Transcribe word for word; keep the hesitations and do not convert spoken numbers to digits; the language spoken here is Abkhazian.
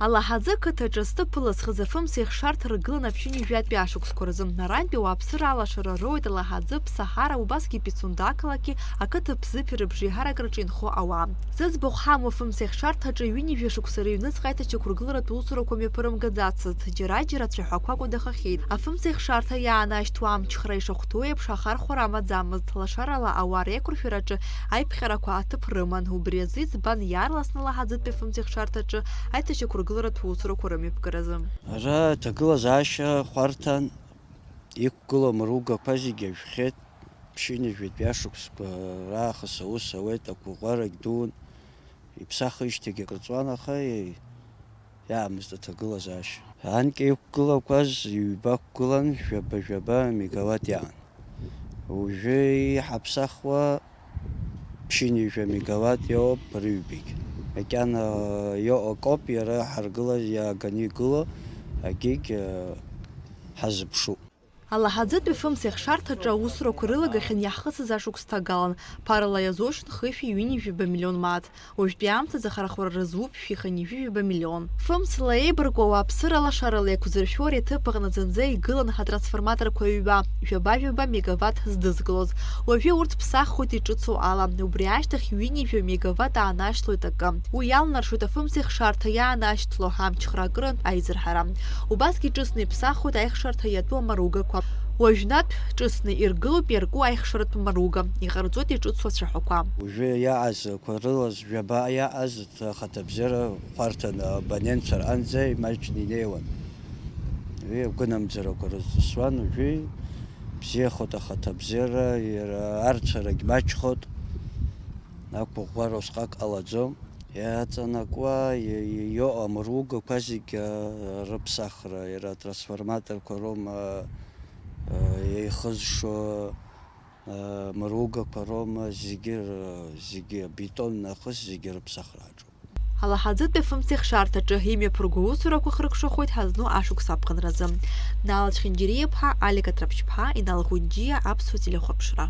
Алаҳаӡы қыҭаҿы зҭыԥ ылызхыз афымцеихшарҭа ргылан аԥшьынҩажәатәи ашықәсқәа рзы. Арантәи ауааԥсыра алашара роуеит Алаҳаӡы, Ԥсаҳара, убасгьы Пицунда ақалақьи ақыҭа Бзыԥи рыбжеиҳаракраҿы инхо ауаа. Зыӡбахә ҳамоу афымцеихшарҭаҿы ҩынҩажәа шықәса рыҩныҵҟа аиҭашьақәыргыларатә усурақәа мҩаԥырымгаӡацызт, џьара-џьара ацәаҳәақәа кәадахахьеит. Афымцеихшарҭа иаанашьҭуа амчхра ишахәҭоу еиԥш ахархәара амаӡамызт, лашарала ауаа реиқәыршәараҿы аиԥҟьарақәа аҭыԥ рыман, убри азы иӡбан иаарласны Алаҳаӡытәи афымцеихшарҭаҿы аиҭашьақәыргыларатә усурақәа рымҩаԥгаразы. Ара аҭагылазаашьа хәарҭан иқәгылоу амыругақәа зегьы ажәхьеит, ԥшьынҩажәатәи ашықәсқәа раахыс аус ауеит, ақәыӷәӷәарагь дуун, иԥсахижьҭеигьы акыр ҵуан, аха иаамызт аҭагылазаашьа. Анкьа иқәгылақәаз ҩба ақәгылан, жәаба-жәаба мегаватт иаан. Уажәы иҳаԥсахуа ԥшьынҩажәа мегаватт иоуп рыҩбагь. Макьана иоуа акоуп иара ҳаргылаз иааганы игылоу, агьигь, э, ҳазыԥшуп. Алаҳаӡытәи фымцеихшарҭаҿы аусурақәа рылагахьан иаҳхысыз ашықәс ҭагалан, ԥарала иазушьҭын хышәи ҩынҩажәи жәаба миллион мааҭ. Уажәтәи аамҭазы ахархәара рызуп шәи хынҩажәи жәаба миллион. Фымцла еибаркуа ауааԥсыра лашарала еиқәзыршәо ари аҭыԥ аҟны зынӡа игылан ҳатрансформаторқәа ҩба, жәаба-жәаба мегаватт здызкылоз. Уажәы урҭ ԥсаххоит иҿыцу ала, убри ашьҭахь ҩынҩажәа мегаватт аанашьҭлоит акы. Уи иалнаршоит афымцеихшарҭа иаанашьҭло амчхра акырынтә аизырҳара. Убасгьы ҿыцны иԥсахуеит аихшарҭа иатәу амаругақәа. Уажәнатә ҿыцны иргылоуп иарку аихшаратә маруга, иҟарҵоит иҿыцу ацәаҳәақәа. Уажәы иааз ақәа рылаз жәаба иааз ахаҭабзиара хәарҭан абонентцәа рҟынӡа имаҷны инеиуан. Уи агәынамӡарақәа рызҵысуан, уажәы бзиахоит ахаҭабзиара, иара арцәарагь маҷхоит, ақәыӷәӷәара усҟак ҟалаӡом. Иаҵанакуа, и-, и-, иоуа амыругақәа зегьы, а, рыԥсахра, иара атрансформаторқәа роума, а, еихызшо, а, мыругақәа роума, зегьы р-, зегьы абетон нахыс зегьы рыԥсахра аҿуп. Алаҳаӡытәи афымцеихшарҭаҿы имҩаԥырго аусурақәа хыркәшахоит ҳазну ашықәс аԥхынразы. Нала Цхьынџьариа-ԥҳа, Алик Атрапчԥҳа, Инал Ӷәынџьиа, Аԥсуа телехәаԥшра.